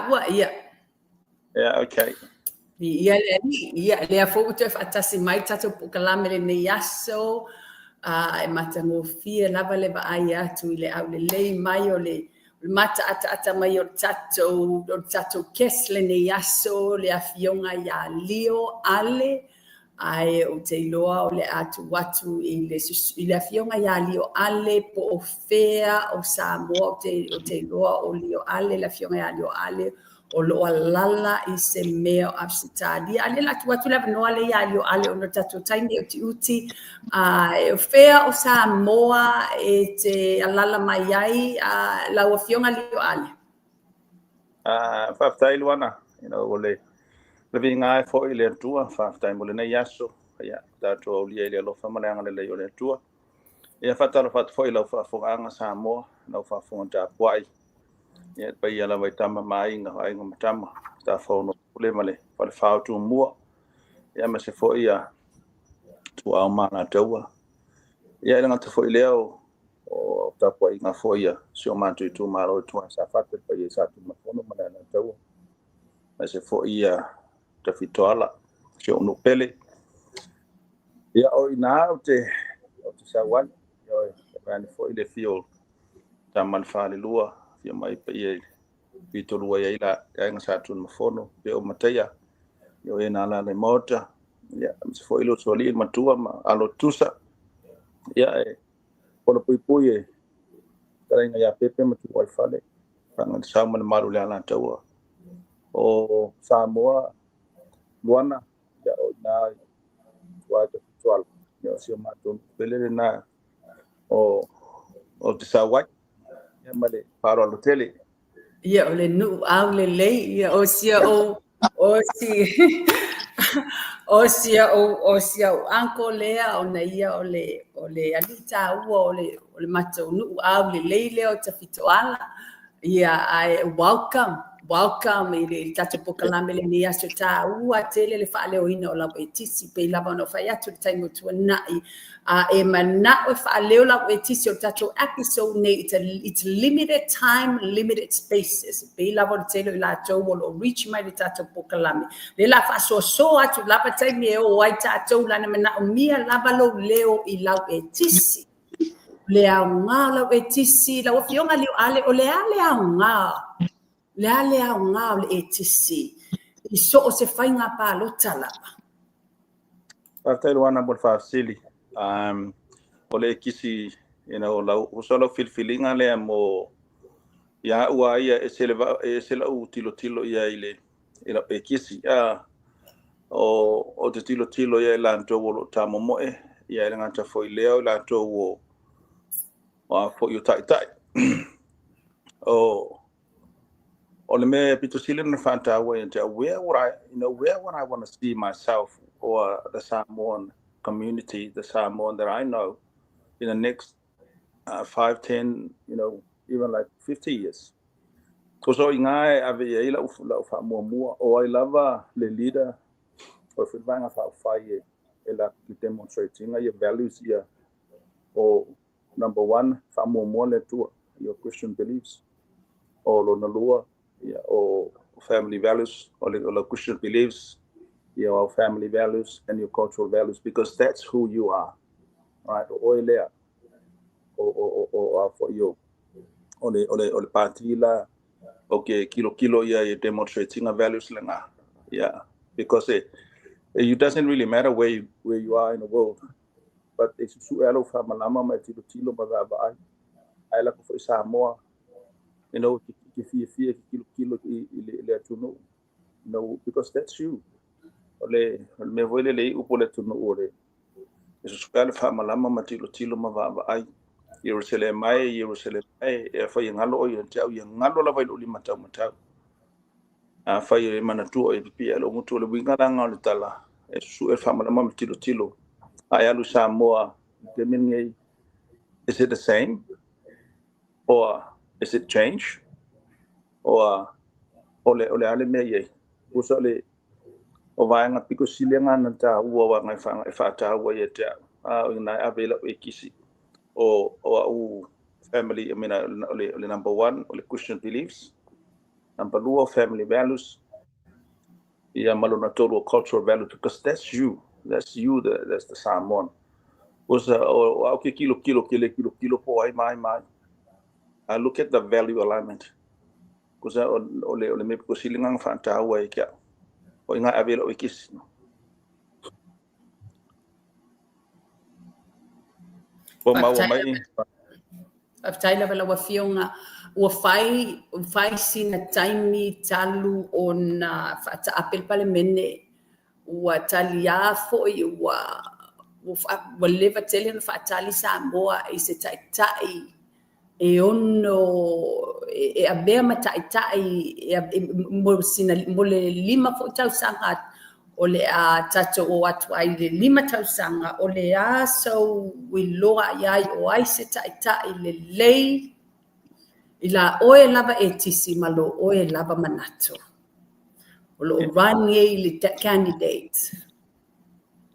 taua, ia. Yeah, okay. Ia le Alii, ia, lea foi ua toe faatasi mai le tatou polokalame lenei aso, e matagofie lava le vaai atu i le aulelei mai o le mataataata mai o le tatou guest lenei aso, le afioga ia Leo Ale. Ae ou te iloa o le a tuu atu i le afioga ia Leo Ale po o fea o Samoa. Ou te iloa o Leo Ale, le afioga ia Leo Ale o lo o alala i se mea o Ausetalia. A lea la tuu atu le avanoa le ia Leo Ale ona tatou taimi o utiuti. O fea o Samoa e te alala mai ai, lau afioga Leo Ale? Faafetai, Luana. O le viiga e foi i le Atua, faafetai mo lenei aso. Ia, tatou aulia i le alofa ma le agalelei o le Atua. Ia, faatalofa atu foi i lau faafofogaaga Samoa, lau faafofoga tapuai. Ia, paia lava i tama ma aiga, o aiga ma tama, tafono pule ma le falefa o Tumua. Ia, ma se foi ia tuau ma alataua. Ia, e le gata foi lea o tapuaiga foi ia si o matou itumalo i tua i Safata, le paia i Satunumafono ma le Alataua. Ma se foi ia Tafitoala, si ou nuu pele. Ia, o ina ou te sau ai. Ia, e vaeane foi le afio o tama le falelua, afio mai paia i pitolua i ai la aiga Satunumafono, pe o Mataia. Ia, o e na ala le maota. Ia, ma se foi le usoalii le matua ma alo tusa. Ia, e pola puipui e talaiga ia Pepe ma tua i fale. Fanga sau ma le malu le alataua. O Samoa, Luana, ia o ina tua i Tafitoala. Ia, o si o matou pele lena o te sau ai. Ia, ma le faaaloalo tele. Ia, o le nuu au lelei, ia, o sia o si o sia o sia o uncle lea ona ia o le alii taua o le matou nuu au lelei lea o Tafitoala. Ia, ae welcome, welcome i le tatou polokalame lenei aso taua tele le faaleoina o lau etisi pei lava ona fai atu le taimi o tuanai. A e manao e faaleo lau etisi o le tatou episode nei, it's limited time, limited spaces, pei lava o le tele o i latou o lo o reach mai le tatou polokalame le la faasoasoa atu lava taimi e o ai tatou lana manaomia lava lou leo i lau etisi, le aoga o lau etisi. Lau afioga Leo Ale, o le a le aoga, le a le aoga o le etisi i so o se faiga palota lava? Faafetai, Luana, mo le faafesili. O le ekisi, lau uso lau filifiliga lea mo ia ua ia e se le e se lau tilotilo ia i lau ekisi. O te tilotilo ia i latou o lo o tamomoe, ia e le gata foi lea o latou o a foi o taitai. O le mea pito sili na faataua ia te au, where would I want to see myself or the Samoan community, the Samoan that I know in the next 5, 10, even like 50 years? Ko so i ngā e ave i ai lau whaamuamua, o ai lava le leader o le vaega faaupufai e la ki demonstrating ia values ia o number one, faamuamua le Atua, your Christian beliefs. O lona lua, ia, o family values, o le Christian beliefs, your family values and your cultural values, because that's who you are, right? O oe lea, o a foi o le party la, o ke kilo kilo ia e demonstrating values lenga. Yeah, because it doesn't really matter where you are in the world, but e susu e alo whamalama mai tilo tilo ma vaavaai. Ai la ko foi Samoa, ki fia fia ki kilo kilo i le atunuu. Because that's you. O le mea foi le le upu le atunuu o le e susu e alo whamalama ma tilo tilo ma vaavaai. Ierusalema mai, Ierusalema mai, e fai ngalo o ia te au ia ngalo lava i lo lima tau matau. A fai e manatua e pipi e lo mutu o le winga langa o le tala e susu e whamalama ma tilo tilo. A e alu Samoa, te mingi, is it the same? Or is it change? Or o le ale mea iai? Usa le o vaega piko sili na ta ua wa ngai whanga e whaataua ia te au. A o nai ave lau e kisi o au family, I mean, o le number one, o le Christian beliefs. Number 2, family values. Ia ma lona tolu o cultural values, because that's you. That's you, that's the Samoan. Osa o au ke kilo kilo ke le kilo kilo po ai mai mai. I look at the value alignment. Kosa o le me ko silinga whantaua e kia. O inga avela o ikisi. O maua mai. Faafetai lava lau Afioga. Ua fai sina taimi talu ona faataape le Palemene, ua taliā foi, ua leva tele ona faatali Samoa i se taitai e ono e avea ma taitai mo le 5 foi tausaga o le a tatou o atu ai le 5 tausaga, o le a sou iloa iai o ai se taitai lelei i la oe lava e tisi ma lo oe lava manatu. O lo o run ei le candidate.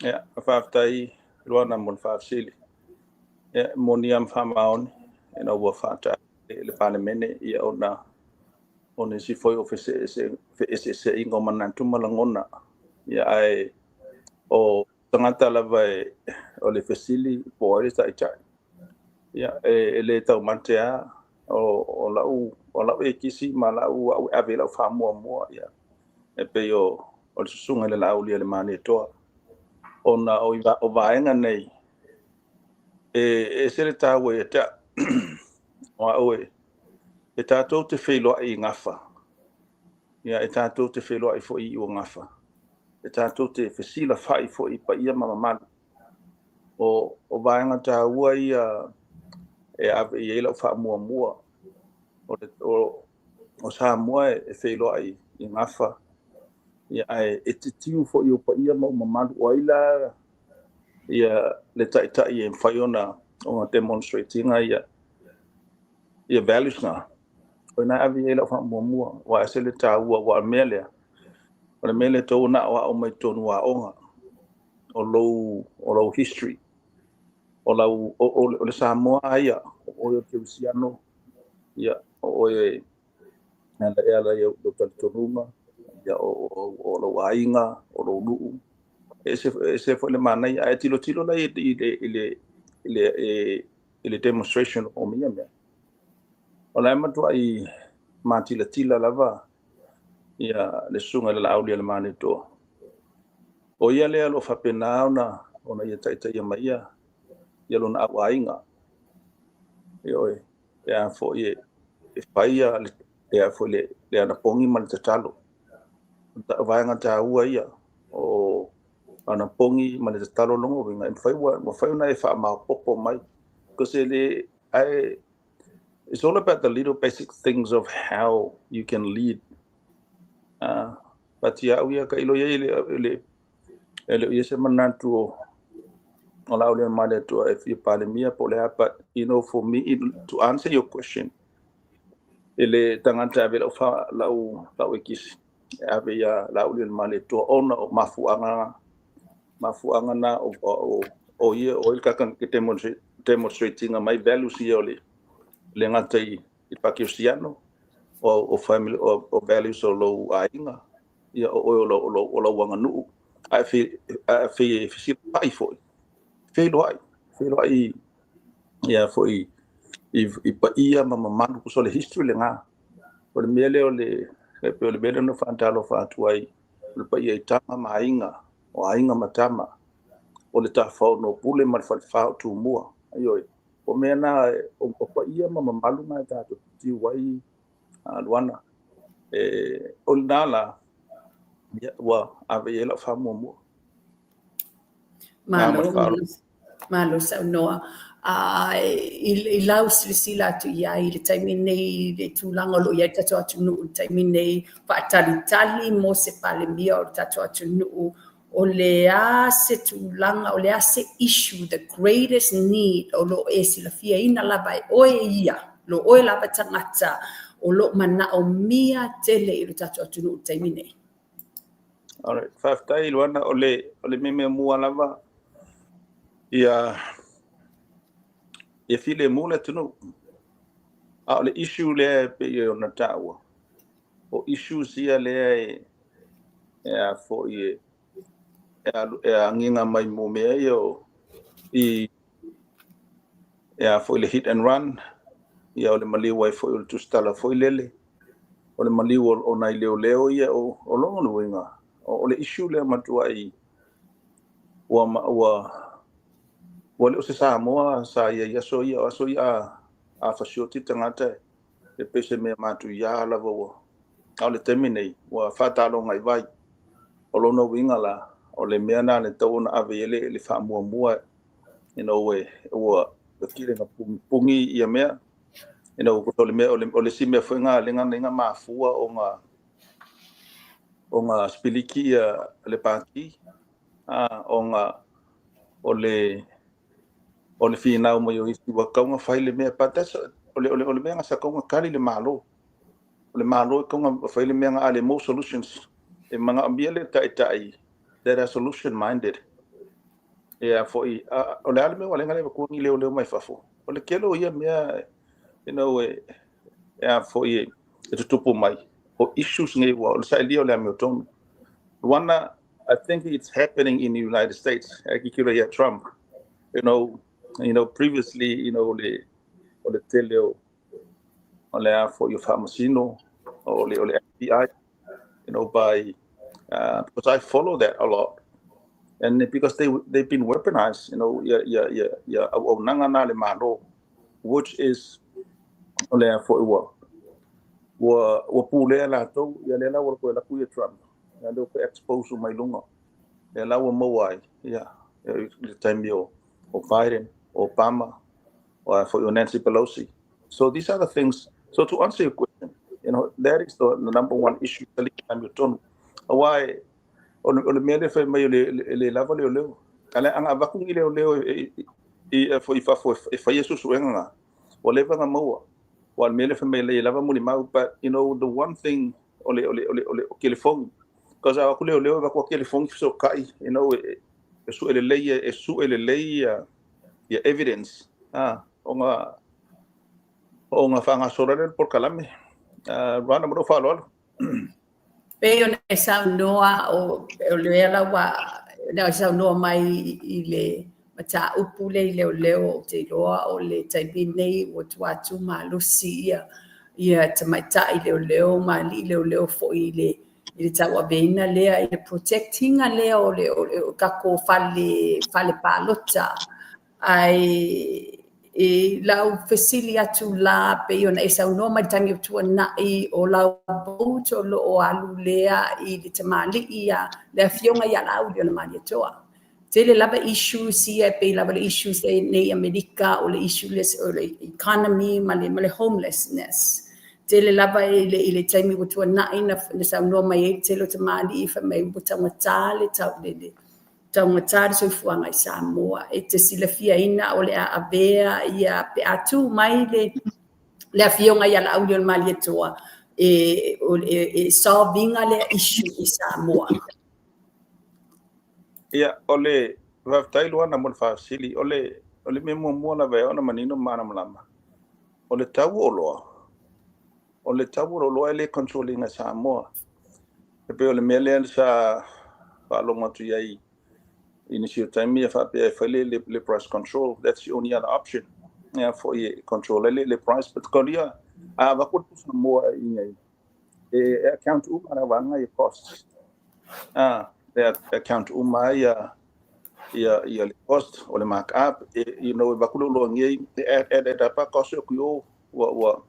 Ia, faafetai Luana mo le faafesili. Ia, moni lava ma faamaoni, ina ua faata'i le Palemene, ia ona o nisi foi o feeseeseaiga o manatu ma lagona. Ia, ae o tagata lava e o le fesili po o ai le taitai. Ia, e le taumate lava o lau ekisi ma lau au e ave i lau faamuamua. Ia, e pei o le susuga i le Laauli a le Malietoa. Ona o vaega nei, e ese le tāua ia te au. O au e tātou te feiloai i gafa. Ia, e tātou te feiloai foi i uagafa. E tātou te fesilafai foi i paia ma mamalu. O vaega tāua ia e ave i ai lau faamuamua. O Samoa e feiloai i gafa. Ia, ae e titiu foi o paia ma o mamalu. O ai la ia le taitai e mawhai ona demonstrate inga ia values ngā. O ina ave i lau faamuamua, wa ese le tāua wa mea lea. O le mea lea tau na o ao mai tonu a onga. O lou history. O lau o le Samoa aia. O oe o Keusiano. Ia, o oe ala e ala ia o talitonuga. Ia, o lou aiga, o lou nuu. E se foi le manai. Ae tilo tilo la i le demonstration o mea mea. O la e matua i matilatila lava ia le susuga i le Laauli a le Malietoa. O ia lea lo faapena ona ia taitaia mai ia lona au aiga. Ia oe, e a foi e faia le a foi le anapogi ma le tatalo. O vaega tāua ia o anapogi ma le tatalo longo winga. E mawhai ua mawhai ona e whaamaopopo mai. Because it's all about the little basic things of how you can lead. But ia au ia ka ilo ia le ia se manatu o la ole Malietoa e fia palemia po le a, but you know, for me to answer your question, e le tagata ave lau fa lau ekisi ave ia Laauli le Malietoa ona o mafuanga na o ia o il kaka ke demonstrating mai values ia o le ngata i Pakistano o family o values o lou aiga ia o o lou aganuu ae fe fesilafai foi feiloai ia foi i paia ma mamalu so le history le ngā. O le mea lea o le e pei o le mea lea na faatalofa atu ai o le paia i tama ma aiga o aiga ma tama o le tafaono pule ma le falefā o Tumua. Aioi, o mea na o paia ma mamalu na e tatou tiu ai Luana. E o lena la ia ua ave i ai lau faamuamua. Malo, malo saunoa. I lau silasila atu iai i le taimi nei, le tulaga o loo i ai le tatou atunuu i le taimi nei, faatalitali mo se palemia o le tatou atunuu, o le a se tulaga, o le a se issue, the greatest need o loo e silafiaina lava e oe ia, lo oe lava tagata o loo manaomia tele i le tatou atunuu i le taimi nei? Alright, faafetai Luana. O le mea mua lava ia filemu le atunuu. A o le issue lea e pei ona taua. O issues ia lea e a fo'i e agiga mai mo mea ia o i e a fo'i le hit and run, ia o le maliu ai fo'i o le tusitala fo'i lele, o le maliu o nai leoleo ia o lona uiga o le issue lea matua'i ua le o se Samoa sa ia i aso ia, o aso ia a fasioti tagata e pei se mea matuiā lava ua, a o le taimi nei ua faataloga i vai. O lona uiga la, o le mea na le tau ona ave i ai le faamuamua, e ua kile na pugi ia mea, o le mea o le isi mea foi ga le ga mafua o ga spiliki ia le pati a o ga o le finau mai o isi ua kauga fai le mea, but that's o le mea ga sa kauga kali le Malo, o le Malo e kauga fai le mea ga ale more solutions e manaomia le ta'ita'i that are solution minded ia fo'i o le a le mea ua lega le avatua ni leoleo mai fafo o le kele o ia mea, e a fo'i e tutupu mai o issues nei ua o le sa'ilia o le amiotonu. One, I think it's happening in the United States. Akikiro ia Trump, previously, le o le tele o le a fo'i o faamasino o le FBI, by because I follow that a lot and because they've been weaponized, ia auaunaga na le Malo, which is o le a fo'i ua pulea latou ia lea la ua koe laku ia Trump ia lea ua expose mai luga ia la ua maua ai ia le taimi o Biden, Obama o foi o Nancy Pelosi. So these are the things. So to answer your question, that is the number one issue tonu aua o le mea le fai mai o le lava leoleo ale anga avaku ni leoleo i foi fafo e fai susuega ga ua leva ga maua ua le mea le fai mai le lava mulimau. But the one thing o le telefoni, because a ku leoleo va ku telefoni so kai, e su ele lei e su ele lei ia evidence o ga faagasolo le polokalame rana mo faaaloalo. Pei ona e saunoa o lea la ua na saunoa mai i le mataupu le i leoleo, ou te iloa o le taimi nei ua tua atu malosi ia tamaita'i leoleo ma ali'i leoleo fo'i i le tauaveina lea i le protect ina lea o le tatou fale palota. Ae e lau fesili atu la, pei ona e saunoa mai taimi o tuana'i o lau vote o lo o alu lea i le tamali'i ia le afioga ia Laaulialemalietoa. Tele lava issues ia e pei lava le issues e nei Amerika o le issue o le economy ma le homelessness. Tele lava i le taimi ua tuana'i na saunoa mai ai tele o tamali'i fai mai ua taugata le tau le taugata le soifuaga i Samoa. E te silafiaina o le a avea ia pe a tu mai le afioga ia Laaulialemalietoa e solve ina lea issue i Samoa? Ia, o le faafetai Luana mo le faafesili. O le mea muamua lava e ona manino ma malamalama. O le tau o oloa. O le tau o oloa e le control ina Samoa. E pei o le mea lea sa faalogo atu i ai i nisi o taimi e faapea e fai le price control. That's the only other option. Ia foi e control le price. But kolia, a avaku le pusa moa i ngai. E account uma na wanga i costs. Ah, e account uma ia le cost o le markup e, e vaku le oloa ngai e add up a cost o kuio ua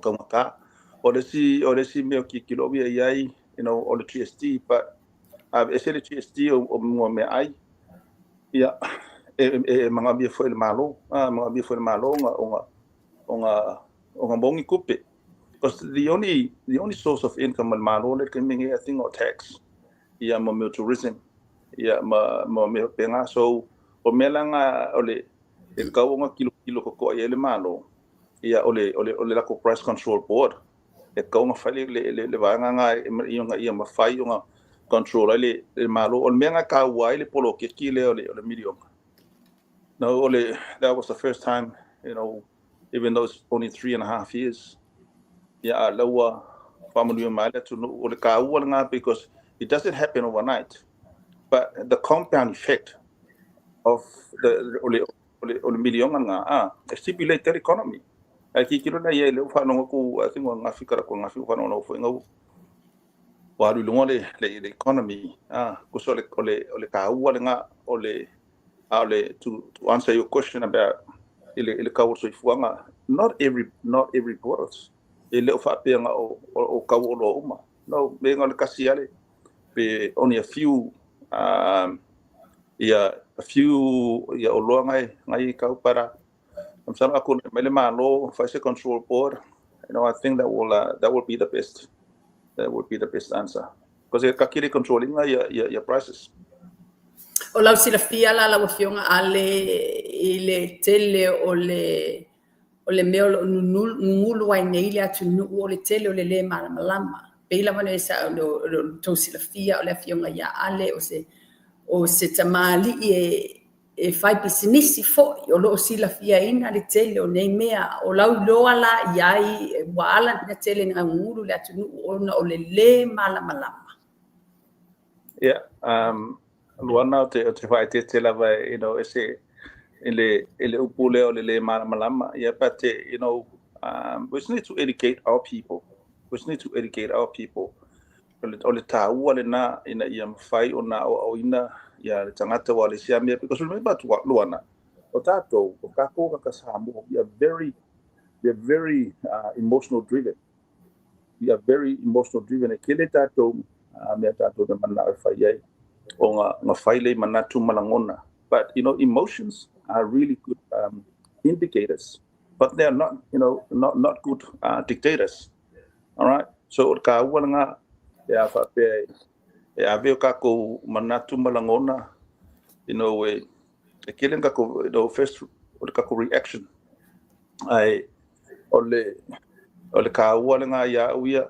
kaumaka. O le si mea ki kilo ia iai, o le GST, but a ese le GST o mua mea ai ia e manaomia foi le Malo, manaomia foi le Malo nga o ga mongi kupe, because the only source of income al Malo le ke mingi, I think, o tax ia ma mea tourism ia ma mea penga. So o mea langa o le e kau nga kilo kilo ko ia le Malo ia o le lako Price Control Board e kau nga fai le vaega nga ia nga ia ma fai o nga control ai le Malo o le mea nga kau ai le poloketi le o le miliona. No, o le that was the first time, even though it's only 3.5 years, ia la ua Faamanuia mai le atunuu. O le taua lena because it doesn't happen overnight. But the compound effect of the o le miliona lena e stimulate that economy. Ae tilotilo la i ai lea ua faalogo atu, I think ua ananafi talaatu ananafi ua faalogologo foi ua alu i luga le economy. Tusa o le taua lena o le a o le to answer your question about i le tau o le soifuaga, not every products, e le o faapea o tau oloa uma. No, mea o le tasi lava pe only a few ia a few ia oloa ngai kau para masalo aku mai le Malo fai se control board. I think that will be the best, that would be the best answer because e kakiri controlling ia prices. O lau silafia la, lau afioga Ale, i le tele o le mea o loo gugulu ai nei le atunuu, o le tele o le lē malamalama. Pei lava ona sa tou silafia, o le afioga ia Ale o se tamalii e fai pisinisi fo'i o loo silafiaina le tele o nei mea. O lau iloa la i ai ua ala na tele na gugulu le atunuu ona o le lē malamalama? Yeah, Luana, o te faaeteete lava, e se i le upu lea o le lē malamalama. Yeah, but we just need to educate our people. We just need to educate our people. O le taua lena ina ia mafai ona aoaoina ia le tagata ua le siamia, because remember, Luana, o tatou, o tatou kaka Samoa, we are very emotional driven. We are very emotional driven. E kele tatou mea tatou te manao e fai ai o nga fai le manatu ma lagona. But emotions are really good indicators, but they are not you know not not good dictators. All right, so o ka ua nga e a faapea e ave o kākou manatu ma lagona, e kele kako, first o le kako reaction ai o le kaua lena ia au ia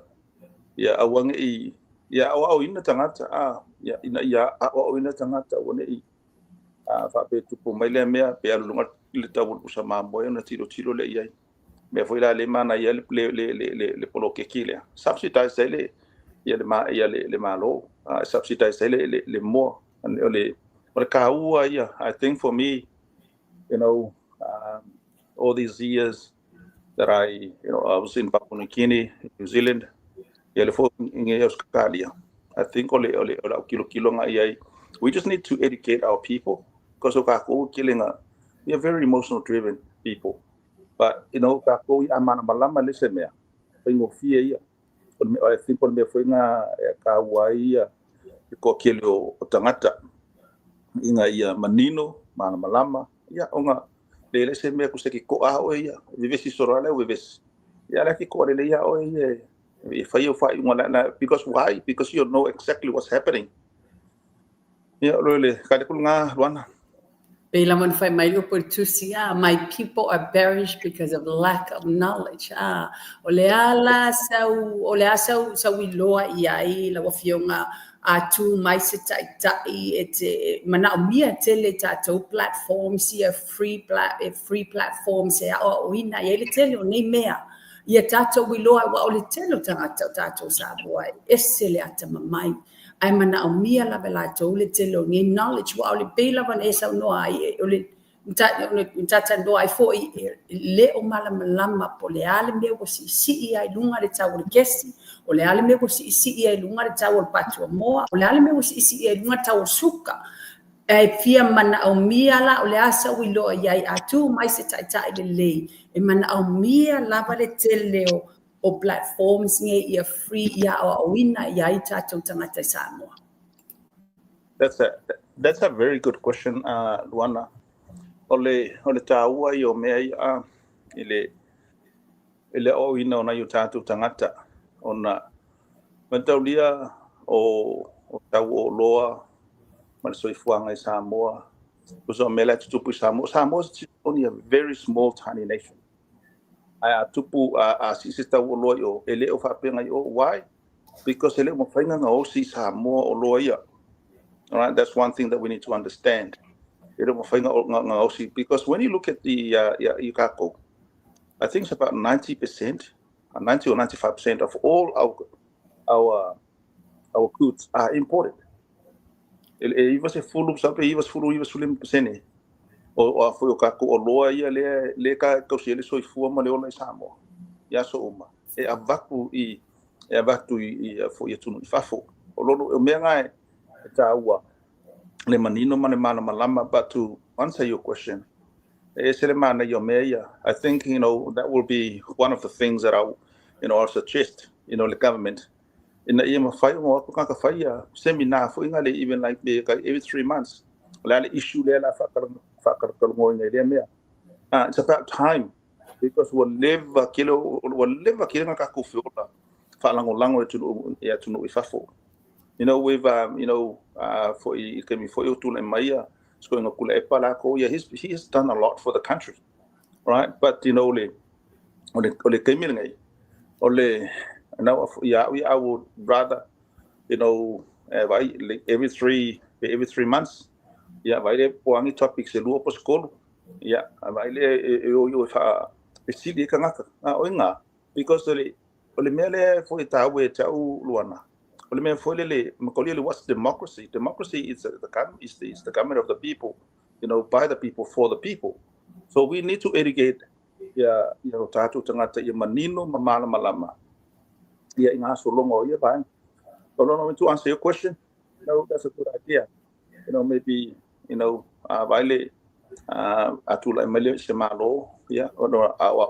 ia aua i ia aoaoina tagata ia ina ia aoaoina tagata ua ne i faape tupu mai lea mea pe alu luga le tau o le pusa mamoe ona tilotilo lea i ai mea foi la le manaia le poloketi lea subsidize ai le ia le ma ia le Malo subsidize ai le moa. O le kaua ia. I think for me, all these years that I you know I was in Papua New Guinea, New Zealand, ia le fo nge Australia, I think o le au kilokilo nga iai, we just need to educate our people because o kākou kele we are very emotional driven people, but kākou i a malamalama le se mea faigofie ia. O le I think o le mea foi nga e kaua ai ia i ko kele o tagata ina ia manino malamalama ia onga le se mea ku se ki ko a o ia vevesi soro le vevesi ia la ki ko le ia o ia e fai o fai unga la, because why? Because you know exactly what's happening. Ia lo le ka le nga, Luana. Pei lava ona fai mai o tusi, "My people are perished because of lack of knowledge." O le ala sau, o le a sau iloa i ai lau afioga a tu mai se ta'ita'i e te manaomia tele tatou platforms ia, free platforms e aoaoina i ai le tele o nei mea ia tatou iloa, ua o le tele o tagata o tatou Samoa e ese le atamamai ae manaomia lava latou le tele o nei knowledge. Ua o le pei lava na e saunoa ai, o le tatanoa ai fo'i le o malamalama po le a le mea ua siisii ai luga le tau o le kesi, o le a le mea ua siisii ai luga le tau o le patuamoa, o le a le mea ua siisii ai luga le tau o suka e fia manaomia la. O le a sau iloa i ai a tu mai se ta'ita'i lelei e manaomia lava le tele o platforms nge ia free ia aoaoina i ai tatou tagata i Samoa? That's a very good question, Luana. O le tāua i o mea ia i le aoaoina o nai o tātou tagata ona mataulia o tau o loa ma le soifuaga i Samoa. Tusa o mea la e tutupu i Samoa. Samoa is only a very small, tiny nation. Ae a tupu a sii se tau o loa i o, e le o faapega i o. Why? Because e le o mafai ona gaosi i Samoa o loa ia. Alright, that's one thing that we need to understand. E le o mafai ona gaosi because when you look at the ia i kākou, I think it's about 90% 90 or 95% of all our goods are imported. E 90 sa pe 95% o a foi o ka ko loa ia le ka kausi le soifua ma le ola i Samoa. Ia so uma. E avatu i foi atunuu i fafo. O lolo o mea ngai e tāua le manino ma le malamalama. But to answer your question, e se le mana i o mea ia. I think that will be one of the things that I'll suggest the government ina ia mafai ona o atu tagata faia seminar foi nga le even like every 3 months o le a le issue lea la faakalakalagoina i lea mea. It's about time because ua leva kele na tatou feola faalagolago e atunuu e atunuu i fafo. With foi i taimi foi o tulai mai ia Sogoina Tuilaepa lakou ia, he has done a lot for the country, right? But le o le taimi lenei o le now, yeah, I would rather vai like every 3 months ia vai le po angi topics e lua po skolu ia vai le e o o fa e sili e kangaka a o inga because o le mea lea foi tāu e tau luana o le mea foi le makoli le, what's democracy? Democracy is the government of the people, by the people, for the people. So we need to educate ia tatou tagata ia manino ma malamalama ia i ngā solonga o ia vaega. So no, to answer your question, no, that's a good idea. Maybe vai le atulai mai le se malo ia ona awa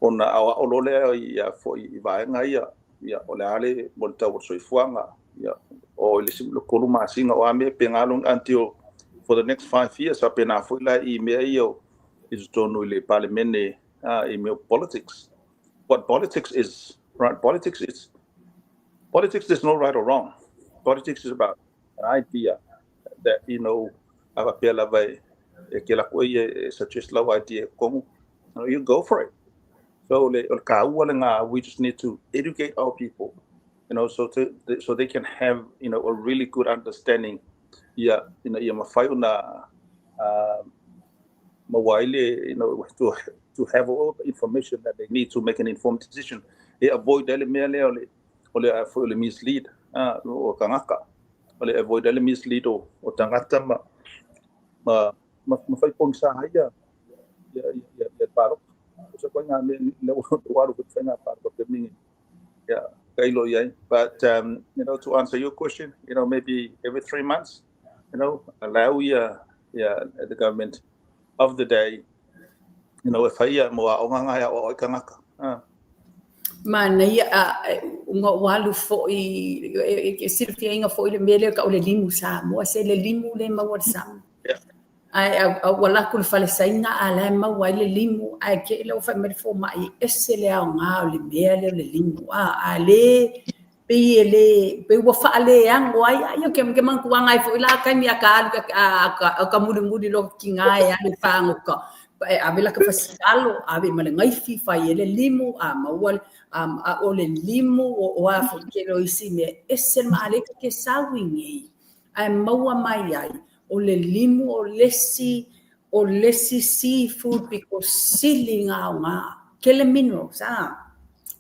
ona awa o lo lea ia foi i vaega ia ia o le ale mo le tau o le soifuaga ia o le si le kolu masina o a mea pe ngalo until for the next 5 years a pe na foi la i mea ia i totonu i le palemene i mea o politics. What politics is, right? Politics is politics. There's no right or wrong. Politics is about an idea that a pea lava e ke la koe e suggest lau idea kongu, you go for it. So le o le kāua le ngā, we just need to educate our people so they can have a really good understanding ia ina ia mawhai ona mawaile to have all the information that they need to make an informed decision e avoid ele mea lea o le mislead o tagata o le avoid ele mislead o tagata ma fai pongisa ai ia palota o se koe ngā mea le o alu ko whai ngā palota pe mingi ia kailo iai. But to answer your question, maybe every 3 months, allow ia the government of the day e whai ia mo a onga ngai o oi kangaka. Manaia a unga walu foi e silafia foi le mea lea ka o le limu Samoa se le limu le maua le Samoa. Ai a ua laku le fale saina a la maua ai le limu ai ke le fai mai fo mai ese le aoga o le mea lea o le limu a le pei e le pe ua faaleago ai ai o ke mantuaga ai foi la kaimi a ka alu ka mulimuli lo kiga e alu i fagoka e ave la ka fasikalo ave ma le gaifi fai e le limu a maua a o le limu o a foi ke lo isi mea ese le maaleka ke sauigei ae maua mai ai o le limu o lesi seafood because sili gaoga kele minerals a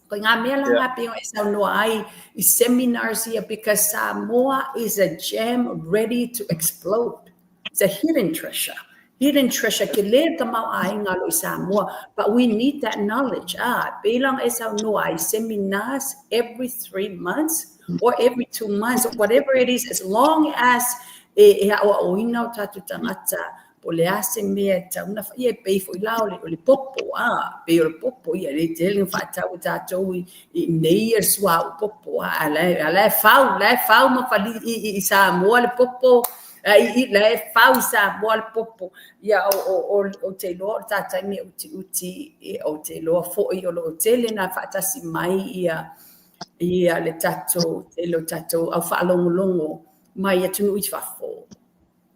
ko ngā mea la ngā peo e saunoa ai i seminars ia because Samoa is a gem ready to explode. It's a hidden treasure. Hidden treasure ke le ka mau ai ngā lo i Samoa, but we need that knowledge. Ah, pelang e saunoa ai seminars every 3 months or every 2 months or whatever it is, as long as e a o ina o tātou tagata po le a se mea e tau na ia e pei foi la o le popo a pei o le popo ia le tele na faatau e tatou i nei ia le suauu popo a ala e fau la e fau ma fali i Samoa le popo i la e fau i Samoa le popo ia o te iloa o le tatai e uti uti o te iloa foi o loo tele na faatasi mai ia le tatou tele o tatou au faalogologo mai atunuu i fafo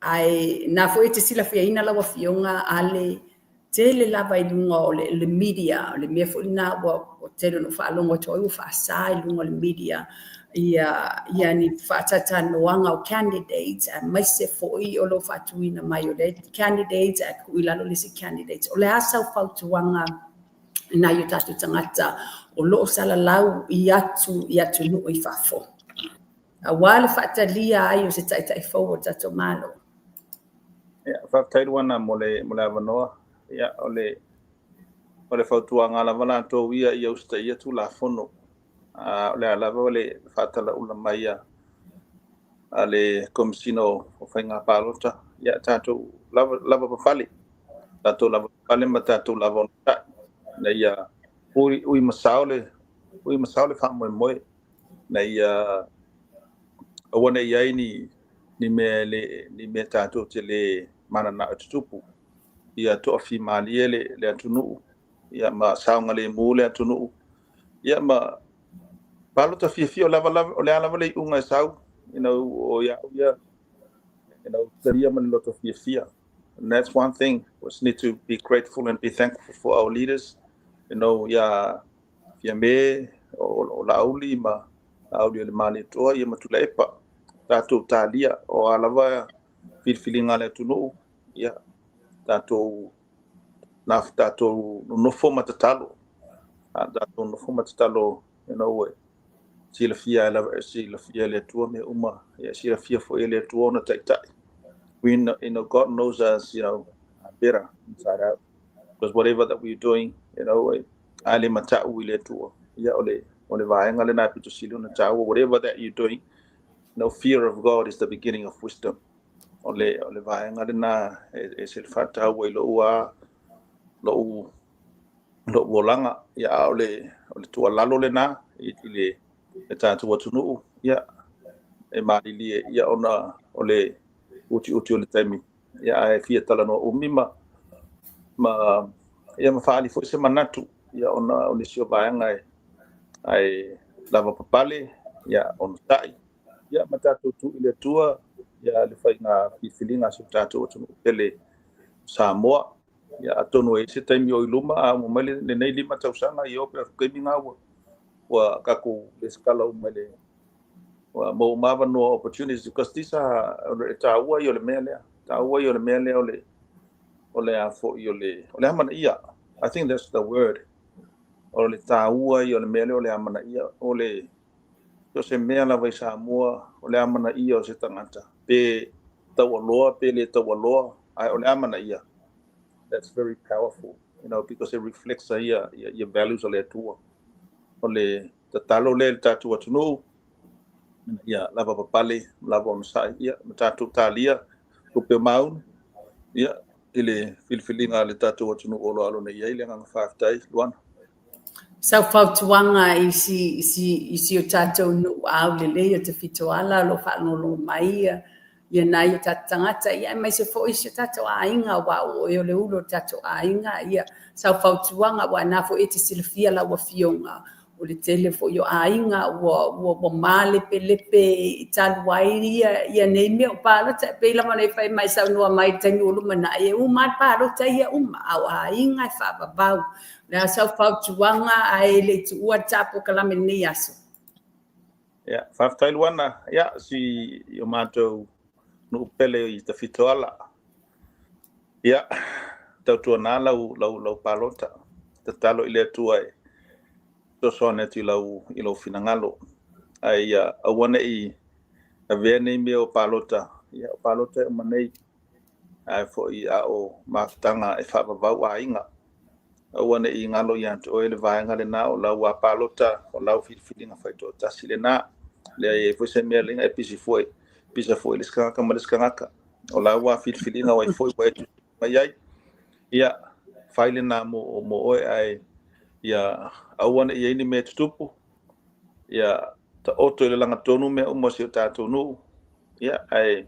ai na foi te silafiaina lau afioga a le tele lava i luga o le media o le mea foi lena ua o tele ona faalogo atu ai ua faasā i luga o le media ia ni faatalanoaga o candidates aemaise foi o loo faatuina mai o le candidates ae tuu i lalo le isi candidates. O le a sau fautuaga? I nai o tatou tagata o lo o salalau i atu i atunuu i fafo, aua le faatalia ai o se taitai fou o le tatou Malo. Ia, faafetai Luana mo le avanoa. Ia, o le fautuaga lava latou ia ia usitaia Tulafono. O le a lava le faatalaula mai a le Komesina o Faiga Palota. Ia, tatou lava lava papale, tatou lava papale ma tatou lava onosai, ina ia ui masao le ui masao le faamoemoe, ina ia aua ne i ai ni mea le ni mea tatou te le mananao e tutupu. Ia toafimalie le atunuu, ia ma saogalemu le atunuu. Ia ma palota fiafia o lava lava o le a lava le iuga e sau, o ia au ia, talia ma le loto fiafia. And that's one thing. We just need to be grateful and be thankful for our leaders. Ia Fiame o Laauli ma Lauli o le Malietoa, ia ma Tuilaepa. Tatou talia o a lava filifiliga a le atunuu, ia tatou na tatou nonofo ma tatalo. A tatou nonofo ma tatalo, e silafia e lava silafia e le Atua mea uma. Ia silafia foi e le Atua ona taitai. We know, God knows us, better inside out. Because whatever that we're doing, a le matau i le Atua. Ia o le vaega lena pito sili ona taua. Whatever that you're doing, no fear of God is the beginning of wisdom. O le vaega lena e se faataua i lou a lou olaga. Ia a o le tuualalo lena i le tatou atunuu. Ia e malilie ia ona o le utiuti o le taimi. Ia ae fia talanoa umi ma ia ma faaali foi se manatu ia ona o nisi o vaega e ae lava papale, ia onosai, ia ma tatou tuu i le Atua ia le faiga filifiliga a si o tatou atunuu pele Samoa. Ia atonu e se taimi o i luma a uma mai lenei 5 tausaga i o pe taimi ngā ua tatou lesitala uma i le ua maua uma avanoa, opportunities, because these are o le taua ia o le mea lea, taua ia o le mea lea o le a foi o le amanaia. I think that's the word. O le taua ia o le mea lea o le amanaia o se mea lava i Samoa o le amanaia o se tagata pe taualoa pe le taualoa ae o le amanaia. That's very powerful because it reflects ia values o le Atua. O le tatalo lea i le tatou atunuu ia lava papale, lava onosai, ia ma tatou talia tupe o maunu ia i le filifiliga a le tatou atunuu o lo alo nei ai le agaga. Faafetai, Luana. Sau fautuaga i si o tatou nuu aulelei o Tafitoala o lo o faalogologo mai ia nai o tatou tagata, ia aemaise foi si o tatou aiga, aua o oe o le ulu o le tatou aiga. Ia sau fautuaga, aua na foi e te silafia lau afioga o le tele foi o aiga ua malepelepe i talu ai ia nei mea o palota, e pei lava ona e fai mai saunoa mai i le taimi ua lumanai e uma le palota ia uma, a o aiga e faavavau. Le a sau fautuaga ae le i tuua le polokalame lenei aso? Ia, faafetai Luana. Ia, si o matou nuu pele i Tafitoala. Ia, tautuana lau palota. Tatalo i le Atua e fesoasoani atu i lou finagalo. Ae ia aua ne i avea nei mea o palota. Ia, o palota e uma nei. Ae foi a o mafutaga e faavavau aiga. Aua ne i galo ia te oe le vaega lena o lau a palota, o lau filifiliga faitoatasi lena. Lea e foi se mea lenga e pisi foi, pisa foi le isi tagata ma le isi tagata. O lau a filifiliga o ai foi ua e mai ai. Ia, fai lena mo oe ae ia aua ne i ai ni mea tutupu. Ia taoto i le lagatonu mea uma o si o tatou nuu. Ia, ae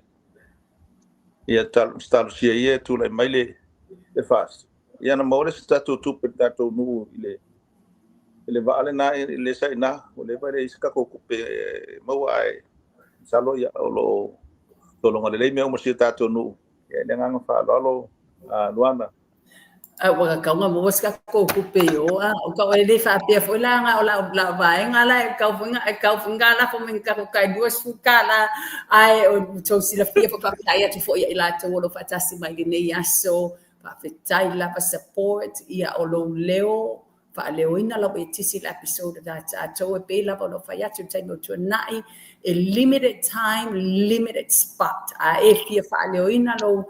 ia talosia ia e tulai mai le FAST. Ia na maua le se tatou tupe le tatou nuu i le vaa lena i le sa ina o le va le isi tatou tupe e maua ae masalo ia o lo o sologa lelei mea uma si o tatou nuu. Ia le agaga faaaloalo, Luana. A ua kauga maua se tatou tupe i o a o kau e le faapea foi la nga o la vaega la e kau foi e kau foi nga la fo me tatou tai $20 ae o tou silafia foi. Faafetai atu foi ia i latou o lo o faatasi mai lenei aso. Faafetai lava support ia o lou leo. Faaleoina lau eletisi i le episode a tatou e pei lava ona ou fai atu i le taimi o tuanai, e limited time, limited spot. A e fia faaleoina lou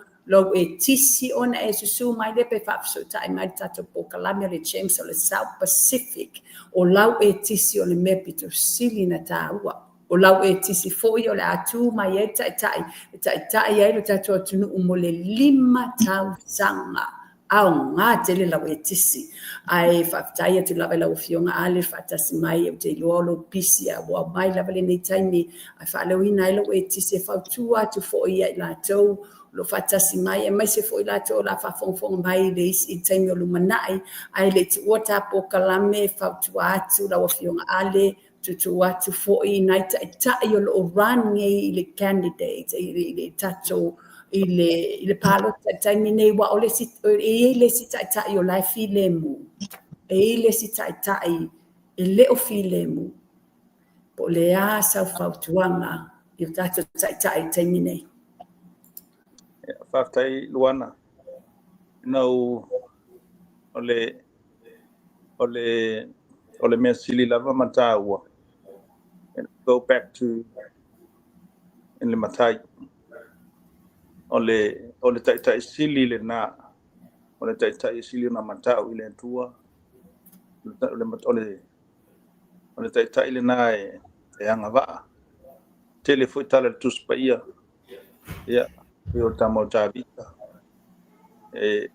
eletisi ona e susu mai lea pe faafesootai mai le tatou polokalame o le Gems o le South Pacific, o lau eletisi o le mea pito sili na taua. O lau eletisi foi o le a tu mai ai le taitai e taitai ai lo tatou atunuu mo le 5 tausaga. Aoga tele lau eletisi. Ae faafetai atu lava i lau Afioga Ale faatasi mai. Ou te iloa o lou pisi a ua mai lava lenei taimi ae faaleoina ai lau eletisi e fautua atu foi ia i latou o lo o faatasi mai, aemaise foi latou o le a faafogafoga mai i le isi i taimi o lumanai. Ae le i tuua ta polokalame, fautua atu lau Afioga Ale, tuutuu atu foi i nai taitai o lo o run nei i le candidate i le tatou i le palota i le taimi nei, ua o le isi, e i ai le isi taitai o la e filemu, e i ai le isi taitai e le o filemu. Po o le a sau fautuaga i o tatou taitai i le taimi nei? Faafetai, Luana. No, o le mea sili lava ma taua, go back to le matai. O le taitai sili lena, o le taitai sili ona matau i le Atua. O le taitai lena e agavaa. Tele foi tala le Tusi Paia. Ia, pei o le tama o Tavita. E,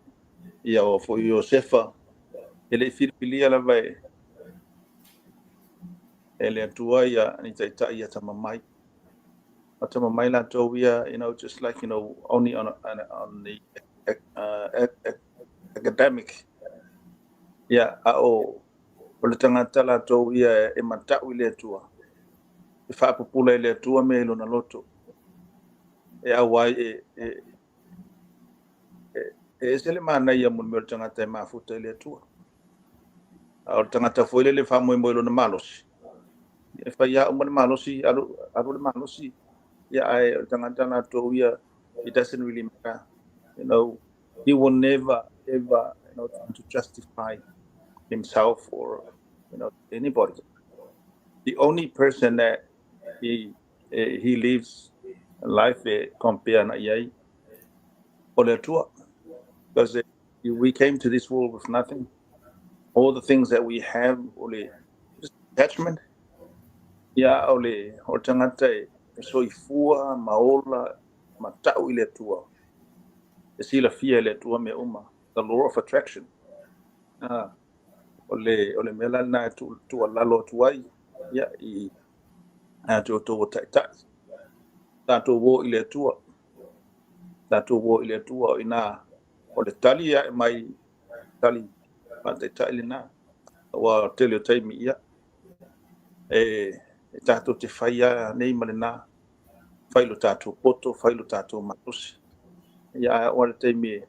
ia o foi Iosefa, e le i filifilia lava e le Atua ia ni taitai ia tamamai. A tamamai latou ia, just like, only on the academic. Ia, a o le tagata latou ia e matau i le Atua. E faapupula i le Atua me i lona loto. E au ai e ese le manaia mo le mea o le tagata e mafuta i le Atua. A o le tagata foi lele faamoemoe i lona malosi. E fai a uma le malosi, alu, alu le malosi. Ia, ae o le tagata latou ia, it doesn't really matter. He will never ever try to justify himself or anybody. The only person that he lives life e compare na iai o le Atua. Because we came to this world with nothing. All the things that we have, o le just attachment. Ia, o le tagata e soifua ma ola ma tau i le Atua. E silafia e le Atua mea uma. The law of attraction. Ah, o le mea la lena e tuualalo atu ai. Ia, i a te outou o taitai. Tatou o i le Atua. Tatou o i le Atua o ina o le tali ia e mai tali faataitai lena. Ua tele o taimi ia. E tatou te fai a nei ma lena. Fai lo tatou poto, fai lo tatou malosi. Ia, ae o le taimi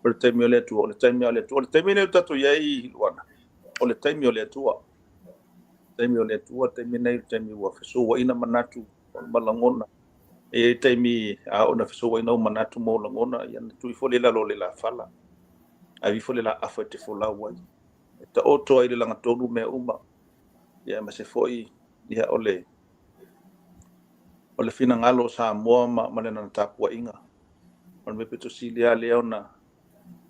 o le taimi o le Atua, o le taimi o le Atua. O le taimi nei o tatou i ai, Luana, o le taimi o le Atua. Taimi o le Atua, taimi nei, taimi ua fesouaina manatu o malagona. E i ai taimi a ona fesouaina o manatu mo lagona, ia na tui fo le lalo le la fala. Ai vi fo le la afa te folau ai. E ta oto ai le lagatonu mea uma. Ia ma se foi ia o le finagalo o Samoa ma le nana tapuaiga. O le mea pito sili a lea ona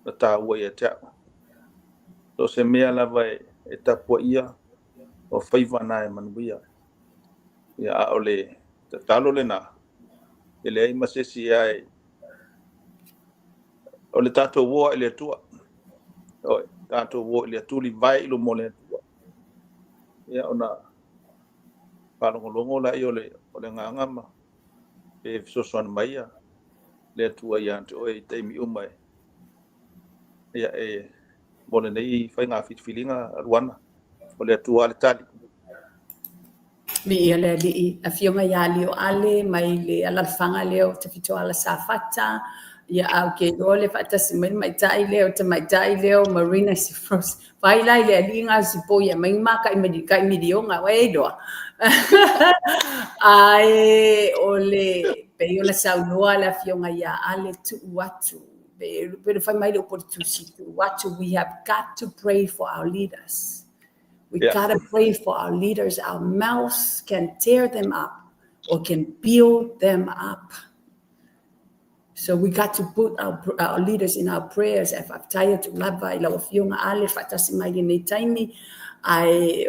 na taua ia te au. So se mea lava e tapuaia o faiva na e manuia. Ia, a o le tatalo lena, e leai ma se isi e o le tatou oa i le Atua. Oi, tatou o i le Atua, livae i luma o le Atua. Ia ona faalogologo laia o le agaga ma pe fesoasoani mai ia le Atua ia te oe i taimi uma e ia e mo lenei faiga filifiliga, Luana. O le Atua le tali. Viia le Alii. Afioga ia Lio Ale mai le alalafaga lea o Tafitoala Safata. Ia, au ke iloa le faatasi mai le maitai lea o tamaitai lea o Marina Sifros. Fai lai le alii ngā si po ia mai maka i mari kai milionga wa e iloa. Ae o le pei ona saunoa le afioga ia Ale tuu atu. Pe fai mai le upu o le Tusi tu atu, we have got to pray for our leaders. We gotta pray for our leaders. Our mouths can tear them up or can build them up. So we got to put our leaders in our prayers. E faafetai atu lava i lau Afioga Ale faatasi mai lenei taimi, ae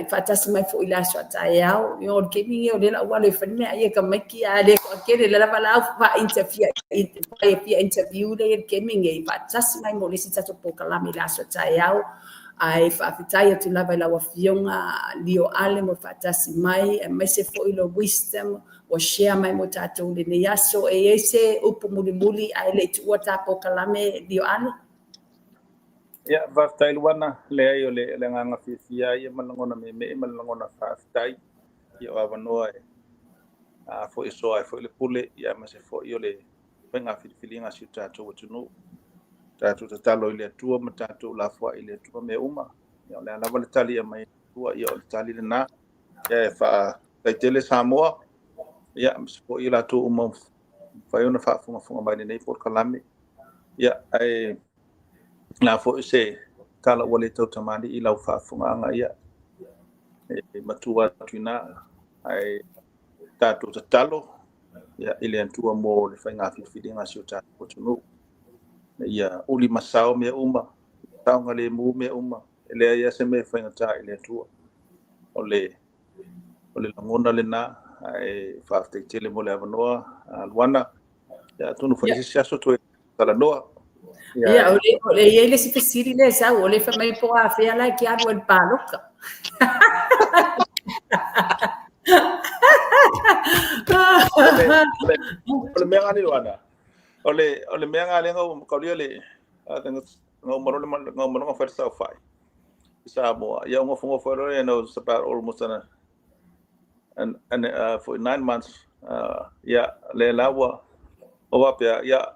faatasi mai foi i le aso a taeao. O le taimi lenei o lea la ua alu e fai le meaai a tamaiti, a le toatele le lava la au fia interview le i le taimi lenei, faatasi mai mo le isi tatou polokalame i le aso a taeao. Ae faafetai atu lava i lau Afioga Lio Ale mo le faatasi mai, aemaise foi le wisdom ua share mai mo tatou lenei aso. E i ai se upu mulimuli ae le i tuua ta polokalame, Lio Ale? Ia, faafetai Luana, leai o le agaga fiafia ia ma le lagona meemee ma le lagona faafetai ia o avanoa e foi e soa ai foi le pule ia aemaise foi o le faiga filifiliga a si o tatou atunuu. Tatou tatalo i le Atua ma tatou lafoai i le Atua mea uma. Ia, o le a lava le tali e aumai e le Atua, ia o le tali lena. Ia e faafetai tele Samoa, ia aemaise foi i latou uma mafai ona faafogafoga mai i lenei polokalame. Ia, ae la foi se tala ua le tautamalii i lau faafofogaaga, ia e matua atu i ina, ae tatou tatalo ia i le Atua mo le faiga filifiliga a si o tatou atunuu. Ia uli ma sao mea uma, saogalemu mea uma, e leai lava se mea e faigata i le Atua. O le lagona lena, ae faafetai tele mo le avanoa, Luana. Ia, atonu foi se isi aso toe talanoa. Ia, o le i ai le isi fesili lea e sau, o le fai mai po o afea la e te alu ai i le palota. O le mea gale Luana, o le mea gale nga kaulia le nga malo le nga malo nga fai saofai i Samoa. Ia ngofo ngofo it's about almost an for 9 months ia le lawa o wapea ia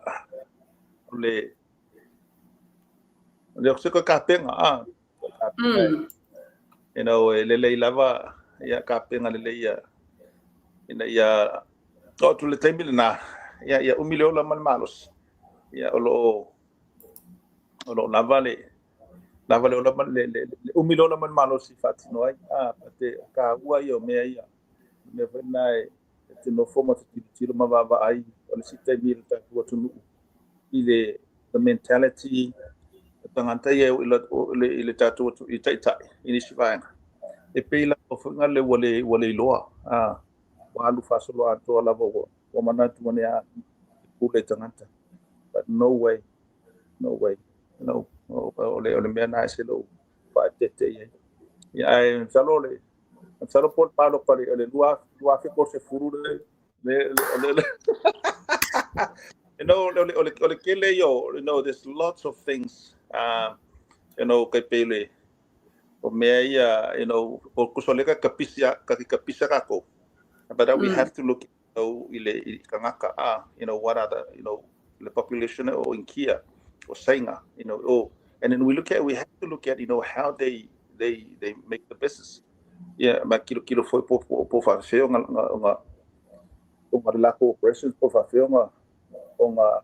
o le se ko kapenga a e lelei lava ia kapenga lelei ia ina ia o atu le taimi lena ia umi le ola ma le malosi ia o lo o lava le ola ma le umi le ola ma le malosi faatino ai a te taua ia o mea ia mea foi na e te nofo ma te tilotilo ma vaavaai o le isi taimi i le tatou atunuu i le the mentality o tagata ia i le tatou i taitai i nisi vaega e pei lava foi le ua le iloa a ua alu faasolo atoa lava ua manatu ane a pule tagata, but no way, no way, no. O le mea na e se lou faaeteete i ai. Ia, ae masalo po le palota o le 2030 le o le kele yo, there's lots of things kai pele o mea ia o kuso le ka kapisia ka kapisa kako, but we have to look i le i kangaka ah what are the the population o Inkia o Sainga oh, and then we have to look at how they make the business. Yeah, ma kilo kilo foi po po po fa feo nga nga nga o nga la operations po fa feo nga o nga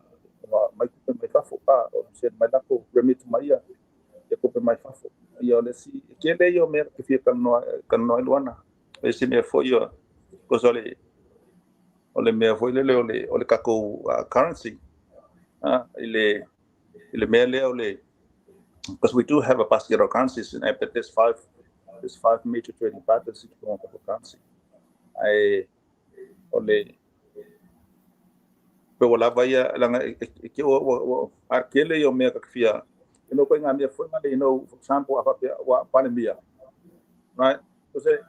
nga mai kupe mai fafo a o se mai la ko remit mai ia ia kupe mai fafo ia o le si ke le yo me ke fia kan no luana e se me foi yo ko so le o le mea foi lele o le kakou currency i le mea lea o le, because we do have a basket of currencies and, but there's five major trading partners in the currency. Ai o le pe ua lava ia langa e ke o a kele yo mea ka fia ko ngā mea foi ngale for example a faapea ua Palemia, right? So e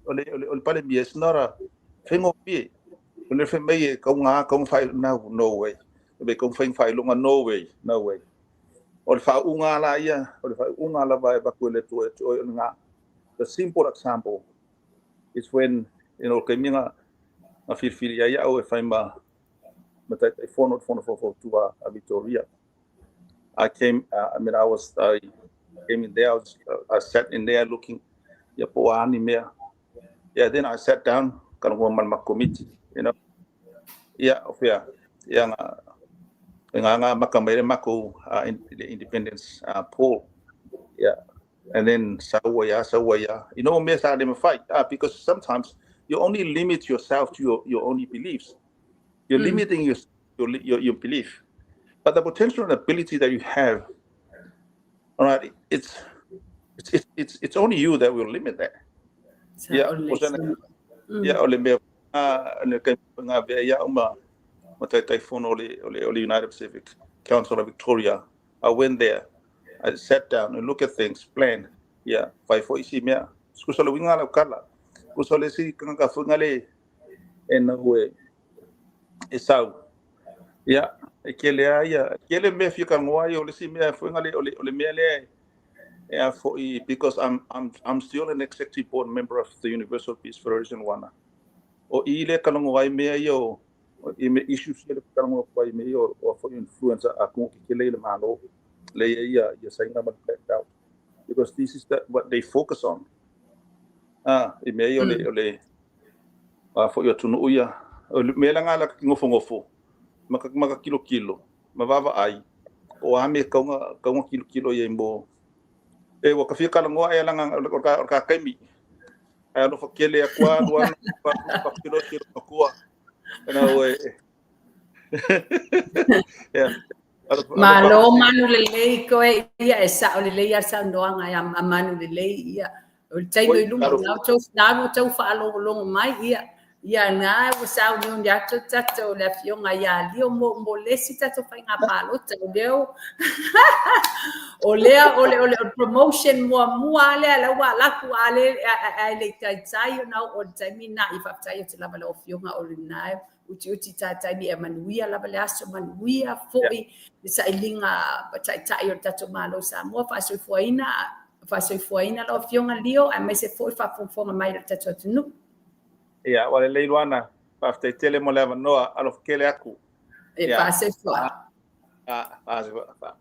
o le Palemia is not a faigofie o le fai mai e kaunga kaunga fai. No, no way. E kaunga fai faailoga, no way, no way. O le faauuga la ia o le faauuga lava e vaku le tu e o le ngā. The simple example is when kaimi nga nga filifili ai au e fai ma Taitaifono le Fono Faufautua a Victoria. I came, I mean, I came in there, I sat in there looking, ia po ani mea. Yeah, then I sat down, kana ngua ma committee. Yeah, o fea, ia nga, E ngā maka mai le makou le independence poll. Yeah. And then saua ia, saua ia. Me sa le mawhai. Because sometimes you only limit yourself to your only beliefs. You're limiting your belief. But the potential and ability that you have, all right, it's only you that will limit that. Yeah, yeah, o le mea ne kai ngā vea ia uma ma tai fono o le United Pacific Council of Victoria. I went there. I sat down and look at things, plan. Yeah, fai foi si mea. Skusa le winga la kala. Kusa le si kanga funga le e na ue e sau. Yeah, e ke le aia, ke le mea fika ngoa o le si mea funga le o le mea le e a foi because I'm still an executive board member of the Universal Peace Federation wana. O i le kalongo ai mea ia o i me issues le kalongo ai mea ia o foi influence a ku ke le le malo le ia ia sainga ma black belt because this is what they focus on. Ah, i mea ia o le a foi o tunu ia o le mea la ngala ngofo ngofo maka maka kilo kilo ma vava ai o a me kaunga kaunga kilo kilo ia mo e wa ka fia kala ngoa e langa o ka kaimi ai alofa kele a kua luana pa kilo kilo kua na o e yeah. Malo manu lelei koe ia e sa'o lelei a saunoaga ia a manu lelei ia. O le taimi i luma na tou na tou faalogologo mai ia. Ia na ua sauniuni atu tatou le afioga iā Lio mo le isi tatou faiga palota o lea o lea o le promotion muamua lea la ua alaku a le a le taitai ona o le taimi na i faafetai atu lava lau afioga o lena utiuti taitaimi e manuia lava le aso manuia fo'i le sailiga taitai o le tatou Malo Samoa faasoifuaina faasoifuaina lau afioga Lio aemaise fo'i faafogafoga mai le tatou atunuu. Ia, ua lelei Luana, faafetai tele mo le avanoa, alofa kele aku. E faasoifua. Ah, faasoifua.